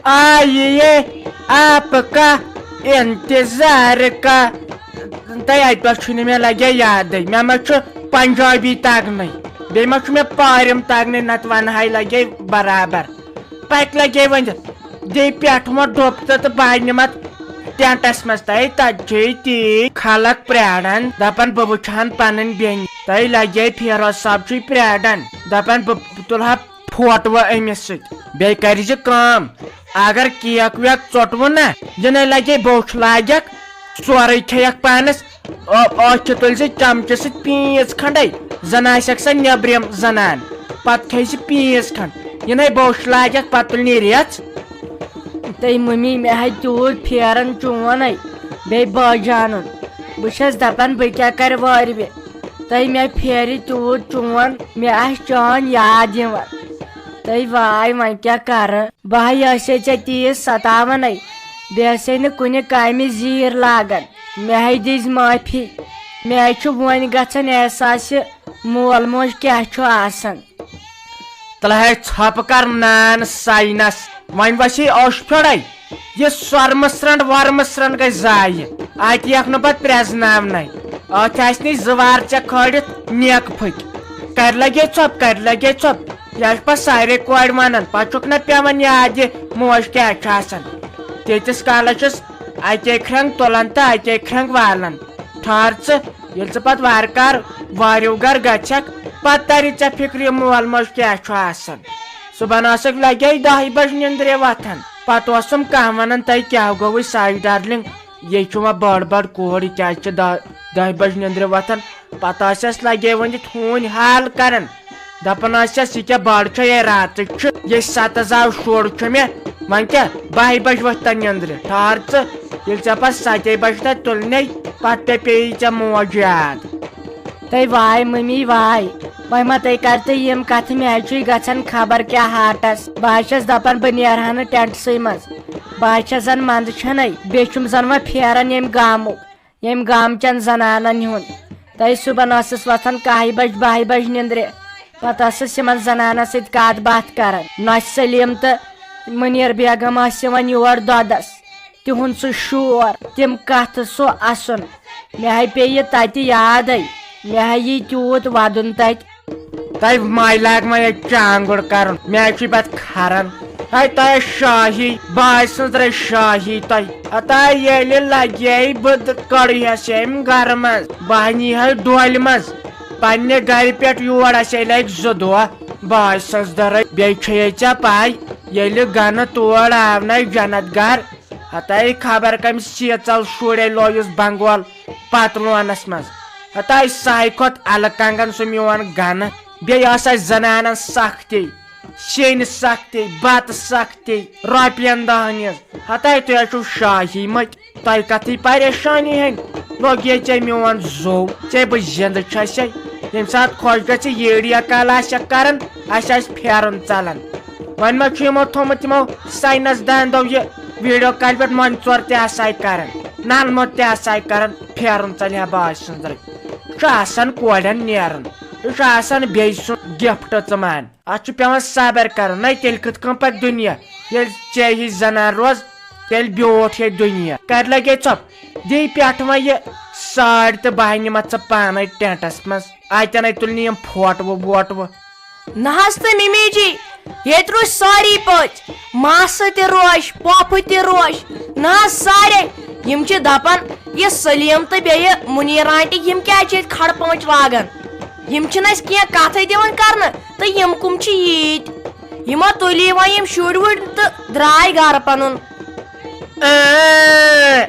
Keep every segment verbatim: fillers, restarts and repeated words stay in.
آئیے آپ کا انتظار کا۔ تۄہہِ اَتہِ پٮ۪ٹھ چھُنہٕ مےٚ لگے یادٕے، مےٚ ما چھُ پنجابی تگنٕے، بیٚیہِ ما چھُ مےٚ پارِم تگنٕے، نتہٕ ونہٕ ہاے لگے برابر۔ پتہٕ لگے ؤنِتھ، دے پٮ۪ٹھ وۄنۍ ڈوٚپ تہٕ، تہٕ بہٕ نِمتھ ٹینٹس منٛز۔ تۄہہِ تتہِ چھِ تی خلق پراران، دپان بہٕ وٕچھِ ہن پنٕنۍ بیٚنہِ۔ تۄہہِ لگے فیروز صٲب چھُے پراران، دپان بہٕ تُلہٕ ہا فوٹوٕ أمِس سۭتۍ۔ بیٚیہِ کٔرۍ زِ کٲم، اگر کیک ویک ژوٚٹوٕ نا، یِنَے لگے بوٚچھ لاگٮ۪کھ، سورُے کھیٚیَکھ پانَس۔ ٲ-، ٲکھِ تُلۍ زِ چمچہٕ سۭتۍ پیٖنٛژ کھنٛڈَے، زَن آسٮ۪کھ سۄ نیٚبرِم زنان۔ پتہٕ کھیٚیہِ زِ پیٖنٛژ کھنٛڈ، یِنَے بوٚچھ لاگٮ۪کھ، پتہٕ تُلنی ریٚژھ۔ تہٕ مٔمی، مےٚ ہاے تیوٗت پھیران چون ہے، بیٚیہِ باجانُن۔ بہٕ چھَس دَپان، بہٕ کیٛاہ کَرٕ وارِ وِ؟ تہٕ مےٚ پھیرِ تیوٗت چون، مےٚ آسہِ چٲنۍ یاد یِوان۔ تہٕ واے، وۄنۍ کیٛاہ کَرٕ؟ بہٕ ہاے ٲسے ژےٚ تیٖژ ستاوان ہے، بیٚیہِ ٲسے نہٕ کُنہِ کامہِ زیٖر لاگان۔ مےٚ ہاے دِژ معٲفی۔ مےٚ ہاے چھُ وۄنۍ گژھان احساس، یہِ مول موج کیٛاہ چھُ آسان۔ تلہٕ ہے ژھۄپہٕ کر نان ساینس۔ وۄنۍ وسی اوش پھیوڑے۔ یہِ سۄرمہٕ سرنٛڈ ورمہٕ سرنٛڈ گژھِ ضایع۔ اَتہِ یِکھ نہٕ پتہٕ پرٛزناونَے۔ اَتھ آسہِ نہٕ زٕ وار ژےٚ کھٲلِتھ نیکہٕ پھٔکۍ۔ کرِ لگے ژھۄپ، کرِ لگے ژھۄپ۔ یہِ چھِ پتہٕ سارے کورِ ونان، پتہٕ چھُکھ نہ پٮ۪وان یاد یہِ موج کیٛاہ چھِ آسان۔ تیٖتِس کالس چھِس اَکے کھرٛنٛگ تُلان تہٕ اَکے کھرٛنٛگ والان۔ ٹھہر ژٕ، ییٚلہِ ژٕ پتہٕ وارٕ کارٕ واریُو گرٕ گژھکھ، پتہٕ تری ژےٚ فِکرِ یہِ مول موج کیٛاہ چھُ آسان۔ صُبحن ٲسٕکھ لگے دَہہِ بجہِ نِندرِ وۄتھان۔ پتہٕ اوسُم کانٛہہ ونان، "تۄہہِ کیٛاہ گوٚوُے ساجہِ ڈارلنگ؟ یے چھُ وۄنۍ بٔڑ بٔڑ کوٗر، یہِ کیٛازِ چھِ دَ-، دَہہِ بجہِ نِندرِ وۄتھان؟" پتہٕ ٲسۍ اَسہِ لگے ؤنِتھ ہوٗنۍ حال کران۔ دپان ٲسۍ اَسہِ، "یہِ کیٛاہ بڑ چھےٚ یے راتٕچ چھِ، یے ستہٕ زاو شُر چھُ مےٚ، وۄنۍ کیٛاہ بَہہِ بجہِ وۄتھِ تَن نِندرِ؟ ٹھہر ژٕ، ییٚلہِ ژےٚ پتہٕ ستے بجہِ تَتہِ تُلنے، پتہٕ تہِ پیٚیی ژےٚ موج یاد۔" تہٕ واے مٔمی واے، وۄنۍ ما تُہۍ کر تہٕ یِم کتھٕ، مےٚ حظ چھُے گژھان خبر کیٛاہ ہاٹس۔ بہٕ حظ چھَس دپان بہٕ نیرٕ ہا نہٕ ٹینٹسٕے منٛز، بہٕ حظ چھَس زن منٛدٕ چھَنَے، بیٚیہِ چھُم زن وۄنۍ پھیران ییٚمہِ گامُک، ییٚمہِ گامہٕ چٮ۪ن زنانن ہُنٛد۔ تہٕ صُبحن ٲسٕس وۄتھان کاہہِ بجہِ بہہِ بجہِ نِندرِ، پتہٕ ٲسٕس یِمن زنانن سۭتۍ کتھ باتھ کران۔ نۄشہِ سلیٖم تہٕ مُنیر بیگم ٲسۍ یِوان یور دۄدس۔ تِہُنٛد سُہ شور، تِم کتھٕ، سُہ اسُن۔ مےٚ ہے پیٚیہِ تتہِ یادے، مےٚ ہے یی تیوٗت ودُن تتہِ۔ تۄہہِ ماے لاگ ما ییٚتہِ چانگُڑ کرُن؟ مےٚ ہے چھُے پتہٕ کھران۔ ہے تۄہہِ شاہی، باے سٕنٛز درے شاہی تۄہہِ۔ ہتا ییٚلہِ لگے بہٕ د-، کڑٕہس ییٚمہِ گرٕ منٛز، بہٕ ہا نیٖہس ڈولہِ منٛز۔ پننہِ گرِ پٮ۪ٹھ یور اسے لگہِ زٕ دۄہ۔ باے سٕنٛز درے، بیٚیہِ چھے ژےٚ پاے، ییٚلہِ گنہٕ تور آو نَے جنت گر، ہتاے خبر کمہِ سیٖژل شُرے لویُس بنگول پتلونس منٛز۔ ہتاے ساے کھۄتہٕ الہٕ کنگن سُہ میون گنہٕ۔ بیٚیہِ ٲس اَسہِ زنانن سختی، سیٚنۍ سختی، بتہٕ سختی، رۄپین دہن ہٕنٛز۔ ہتاے تُہۍ حظ چھِو شاہی مٔتۍ۔ تۄہہِ کتھٕے پریشانی ہٕنٛدۍ لوٚگ یے ژےٚ میون زوٚو، ژےٚ بہٕ زِندٕ چھسے۔ ییٚمہِ ساتہٕ خۄش گژھِ ییٖڈیا کال آسٮ۪کھ کران، اَسہِ آسہِ پھیرُن ژلان۔ وۄنۍ ما چھُ یِمو تھوٚمُت یِمو ساینس داندو یہِ ویٖڈیو کالہِ پٮ۪ٹھ مۄنٛجہِ ژور تہِ آسہٕ ہاے کران، نل موٚت تہِ آسہٕ ہاے کران، پھیرُن ژلہِ ہا باج سٕنٛزرٕے۔ یہِ چھُ آسان کورٮ۪ن نیرُن، یہِ چھُ آسان بیٚیہِ سُنٛد گفٹ ژٕ مان۔ اتھ چھُ پٮ۪وان صبر کرُن، نَے تیٚلہِ کِتھ کٔنۍ پکہِ دُنیا؟ ییٚلہِ ژےٚ ہِش زنان روز، تیٚلہِ بیوٗٹھ ییٚتہِ دُنیا۔ کرِ لگے ژۄپ، دی پٮ۪ٹھ وۄنۍ یہِ ساڑِ تہٕ بہٕ ہا نِمتھ ژٕ پانے ٹینٹس منٛز۔ اتٮ۪ن ہے تُلنہٕ یِم فوٹوٕ ووٹوٕ۔ نہ حظ تہٕ مِمی جی، ییٚتہِ روٗدۍ سٲری پٔژھۍ، ماسہٕ تہِ روش، پۄپھٕ تہِ روش، نہ حظ سارے۔ یِم چھِ دپان، یہِ سلیٖم تہٕ بیٚیہِ مُنیٖر آنٹی، یِم کیٛازِ چھِ ییٚتہِ کھڑٕ پٲنٛچ لاگان؟ یِم چھِنہٕ اَسہِ کینٛہہ کَتھٕے دِوان کَرنہٕ، تہٕ یِم کٕم چھِ ییٖتۍ؟ یِمو تُلی وۄنۍ یِم شُرۍ وُرۍ تہٕ درٛاے گَرٕ پَنُن۔ اۭں،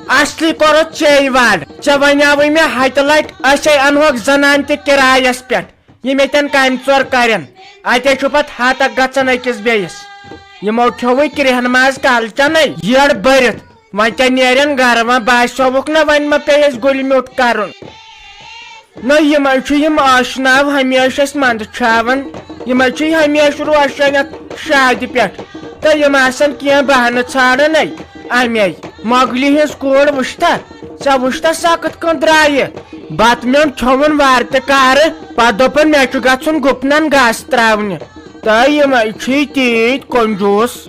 اَصلی کوٚرُتھ ژےٚ وَڑ۔ ژےٚ وَنیٛاوُے مےٚ ہَتہِ لَٹہِ، أسے اَنہوکھ زَنان تہِ کِرایَس پٮ۪ٹھ۔ یِم ییٚتٮ۪ن کامہِ ژور کَرن، اَتے چھُ پَتہٕ ہَتَکھ گژھان أکِس بیٚیِس۔ یِمو کھیوٚوُے کرٛیٚہن ماز کالچَنَے، یٔڑ بٔرِتھ۔ وۄنۍ کیٛاہ نیرن گرٕ؟ وۄنۍ باسیووُکھ نہ، وۄنۍ ما پیٚیہِ اَسہِ گُلہِ میوٚٹ کرُن؟ نہ، یِمے چھِ یِم آشناو ہمیشہِ اَسہِ منٛدٕ چھاوان۔ یِمے چھِ ہمیشہِ روشن اَتھ شادِ پٮ۪ٹھ۔ تہٕ یِم آسن کینٛہہ بہانہٕ ژھانڈان اَے اَمے۔ مۄغلہِ ہٕنٛز کوٗر وٕچھتھا؟ ژےٚ وٕچھتھا سۄ کِتھ کٔنۍ درٛایہِ؟ بتہٕ میوٚنٛڈ کھیوٚوُن وارٕ تہِ کارٕ، پتہٕ دوٚپُن، "مےٚ چھُ گژھُن گُپنن گاسہٕ ترٛاونہِ۔" تہٕ یِمے چھِ تیٖتۍ کنجوٗس۔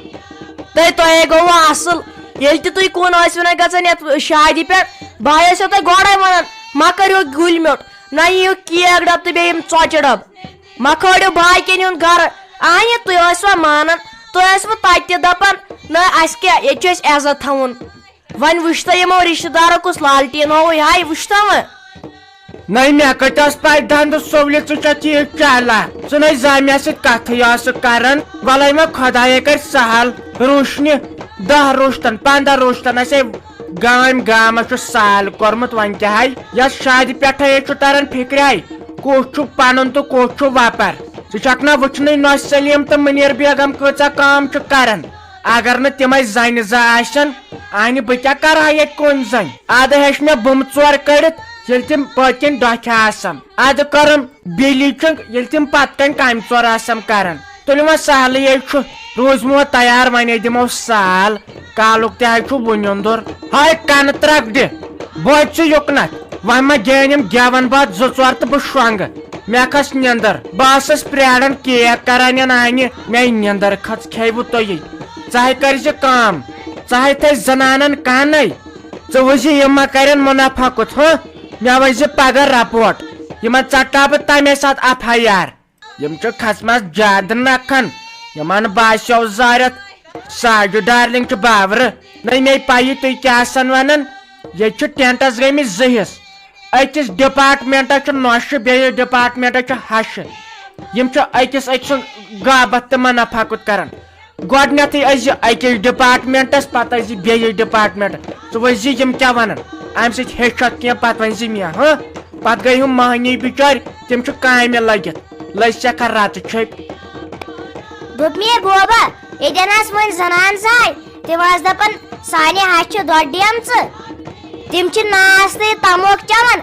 تۄہہِ، تۄہے گوٚوٕ اصل۔ ییٚلہِ تہِ تُہۍ کُن ٲسِو نہ گژھان یتھ شادی پٮ۪ٹھ، بہٕ ٲسو تۄہہِ گۄڈے ونان، مہ کٔرِو گُلۍ میوٚٹ، نہ یِیِو کیک ڈبہٕ تہٕ بیٚیہِ یِم ژۄچہِ ڈبہٕ۔ مہ کھٲڑِو باقین ہُنٛد گرٕ۔ اہنہِ، تُہۍ ٲسوا مانان؟ تُہۍ ٲسوٕ تتہِ تہِ دپان، نہ، اسہِ کیٛاہ، ییٚتہِ چھُ اسہِ عزت تھاوُن۔ وۄنۍ وٕچھ تہٕ یِمو رشتہٕ دارو کُس لالٹیٖن ہووُے، ہاے، وٕچھ تہٕ وۄنۍ۔ نٔے مےٚ کتہِ ٲس پاے دندٕ سُولہِ ژٕ چھکھ ییٖژ چالاک۔ ژٕ نَے زامیا سۭتۍ کتھٕے ٲسٕکھ کران۔ وَلَے وۄنۍ خۄدایے کرِ سہل۔ روشنہِ دَہ روشتن، پنٛداہ روشتن آسے گامۍ گامس چھُ سال کوٚرمُت۔ وۄنۍ کیٛاہ ہے یَتھ شادِ پٮ۪ٹھے چھُ تران فِکرے، کُس چھُ پنُن تہٕ کُس چھُ وۄپر۔ ژٕ چھکھ نہ وٕچھنٕے نۄش سلیٖم تہٕ مُنیٖر بیگم کۭژاہ کٲم چھِ کران۔ اگر نہٕ تِمے زنہِ زٕ آسن، اہنہِ بہٕ کیٛاہ کرٕ ہا ییٚتہِ کُن زنۍ؟ ادٕ ہیٚچھ مےٚ بُمہٕ ژور کٔڑِتھ، ییٚلہِ تِم پٔتۍ کِنۍ ڈۄکھِ آسن۔ ادٕ کٔرٕم بیلی چنٛگ، ییٚلہِ تِم پتہٕ کنۍ کامہِ ژور آسن کران۔ تُلِو وۄنۍ سہلٕے ہے چھُ، روٗزمُت تیار، وۄنۍ دِمو سال، کالُک تہِ حظ چھُ وُنیُندُر۔ ہاے کنہٕ ترکھ دِ، بوزِ ژٕ یُکنتھ، وۄنۍ ما گیٚین یِم گٮ۪ون بٲتھ زٕ ژور تہٕ بہٕ شۄنٛگہٕ۔ مےٚ کھٔژ نیندر، بہٕ ٲسٕس پرٛاران کیک کران یا نانہِ، مےٚ نیندر کھٔژ، کھیوٕ تُہی۔ ژٕ ہے کٔرۍ زِ کٲم، ژٕ ہے تھٲے زنانن کانٕے۔ ژٕ وٕچھ زِ یِم ما کرن منافع کُتھ، ہہ؟ مےٚ وٕچھ زِ پگاہ رپورٹ، یِمن ژٹہٕ بہٕ تمے ساتہٕ ایف آی آر۔ یِم چھِ کھژمژ زیادٕ نکھن۔ یِمن باسیو زارٮ۪تھ ساجہِ ڈارلنگ چھِ باورٕ۔ نہ مے پَیی تُہۍ کیٛاہ آسن ونان۔ ییٚتہِ چھِ ٹینٹس گٔمٕتۍ زٕ حصہٕ۔ أکِس ڈپارٹمنٹس چھِ نۄشہِ، بیٚیِس ڈپارٹمنٹس چھِ ہشہِ۔ یِم چھِ أکِس أکۍ سُنٛد غابت تہٕ منافع کُت کران۔ گۄڈٕنیتھٕے ٲسۍ زِ أکِس ڈپارٹمنٹس، پتہٕ ٲسۍ زِ بیٚیِس ڈپارٹمنٹس۔ ژٕ وٕچھ زِ یِم کیٛاہ ونان۔ امہِ سۭتۍ ہیٚچھکھ کینٛہہ، پتہٕ ؤنۍ زِ مےٚ، ہاں؟ پتہٕ گٔے ہُم مہنی بچٲرۍ، تِم چھِ کامہِ لٔگِتھ۔ لٔج سٮ۪ٹھاہ رتہٕ چھٔپۍ۔ دوٚپ مے بوبا، ییٚتٮ۪ن آسہٕ وۄنۍ زنان زاے، تِم آسہٕ دپان، سانہِ ہشہِ چھِ دۄدٕ ڈیمژٕ، تِم چھِ ناس تہٕ تموکھ چٮ۪وان،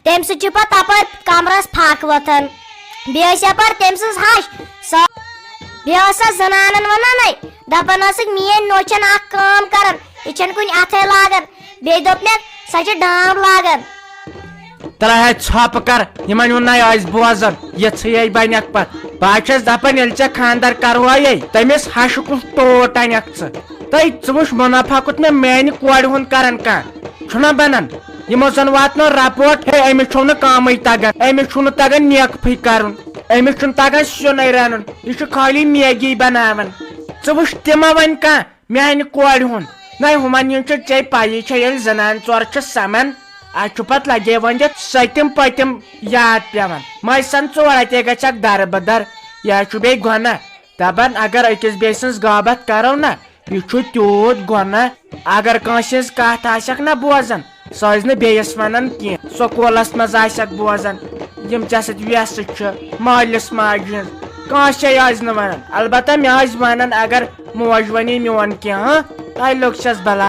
تمہِ سۭتۍ چھِ پتہٕ تپٲرۍ کمرس پھکھ وۄتھان۔ بیٚیہِ ٲسۍ یپٲرۍ تٔمۍ سٕنٛز ہش، سۄ، بیٚیہِ ٲس سۄ زنانن ونان، دپان ٲسٕکھ، میٲنۍ نوٚو چھنہٕ اکھ کٲم کران، یہِ چھنہٕ کُنہِ اتھے لاگان۔ بیٚیہِ دوٚپ مےٚ، سۄ چھِ ڈام لاگان۔ ترٛاے ژھۄپہٕ کر، یِمن ہُنٛد نَے ٲسۍ بوزان، یِژھٕے ہے بنکھ پتہٕ۔ بہٕ حظ چھَس دپان، ییٚلہِ ژےٚ خانٛدر کرہوے، تٔمِس ہشہِ کُس ٹوٹھ انکھ ژٕ؟ تہٕ ژٕ وٕچھ منافع کوٚت مےٚ میانہِ کورِ ہُنٛد کران کانٛہہ۔ چھُنہ بنان؟ یِمو زن واتنٲو رپورٹ، ہے، أمِس چھُو نہٕ کٲمٕے تگان، أمِس چھُنہٕ تگان نیکفٕے کرُن، أمِس چھُنہٕ تگان سیُنٕے رنُن، یہِ چھُ خٲلی میگی بناوان۔ ژٕ وٕچھ تہِ ما ونہِ کانٛہہ؟ میانہِ کورِ ہُنٛد۔ نَے ہُمن ہُنٛد چھُ ژےٚ پَیی چھےٚ، ییٚلہِ زنانہِ ژور چھِ سَمان، اَتھ چھُ پَتہٕ لَگے وۄنۍ یَتھ سٔتِم پٔتِم یاد پٮ۪وان۔ مَے سَن ژور اَتے گژھکھ دَرٕ بدَر، یہِ حظ چھُ بیٚیہِ گۄناہ۔ دَپان اگر أکِس بیٚیہِ سٕنٛز غٲبت کَرو نہ، یہِ چھُ تیوٗت گۄناہ۔ اگر کٲنٛسہِ ہٕنٛز کَتھ آسٮ۪کھ نہ بوزان، سۄ ٲسۍ نہٕ بیٚیِس وَنان کینٛہہ۔ سکوٗلَس منٛز آسٮ۪کھ بوزان، یِم ژےٚ سۭتۍ وٮ۪سہٕ چھِ، مٲلِس ماجہِ ہٕنٛز، کٲنٛسے ٲسۍ نہٕ وَنان۔ البتہ مےٚ ٲسۍ وَنان، اگر موج وَنی میون کینٛہہ، ہاں، تۄہہِ لوٚگ چھَس بَلاے۔